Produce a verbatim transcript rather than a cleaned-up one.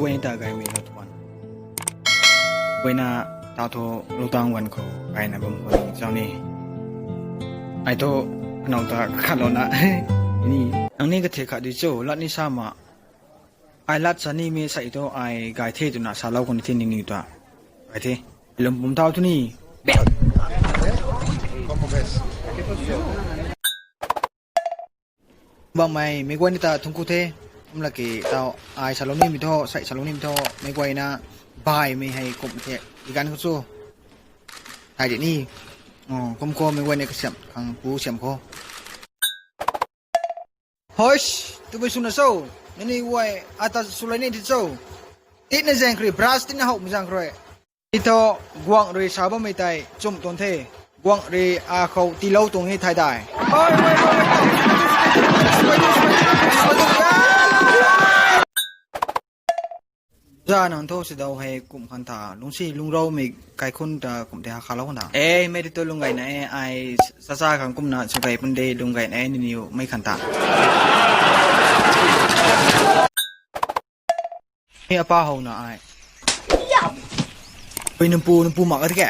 Guayna ta gaymei lou tuan. Guayna ta thu lutang wan khou gayna bam khou ni chau ni. Ai thu anau ta khatlou na. Ni nang ni kathe khat di cho, lat ni sa ma. Ai lat sa ni me sa i thu ai gay the twna salou khou ni the ni ni ta. Gay the. Lum pum thau thu ni. Bammei, meic guay ni ta thungc ku the. Kum laki tau ai salou nimei thu, sai salou nimei thu, meic guayna baihmei hei kum the. I ganv khou chu. Hai di ni. Oh, kum khou meic guay ni kasiam, khang pu siam khou. Hoish, tumei swna cho. Nini guay, ata swlai ni di cho. Titna zaeng kri, brush titna howmei zaeng kri. Titho, guang rui sa bammei tei chum tuang the. Guang rui a khou tiilou tuang e thai dai. Za nang thu sidau hei kum khan ta, lungsi lungcraumei kaikhun ta kum tei hakhalou khan ta. E, mei ti tu lung gayna e, ai sa sa khang kumna sw gay pun de lung gayna e, niniw mei khan ta. Mi apa howna ai. Ui, nang pu, nang pu mak ka tike.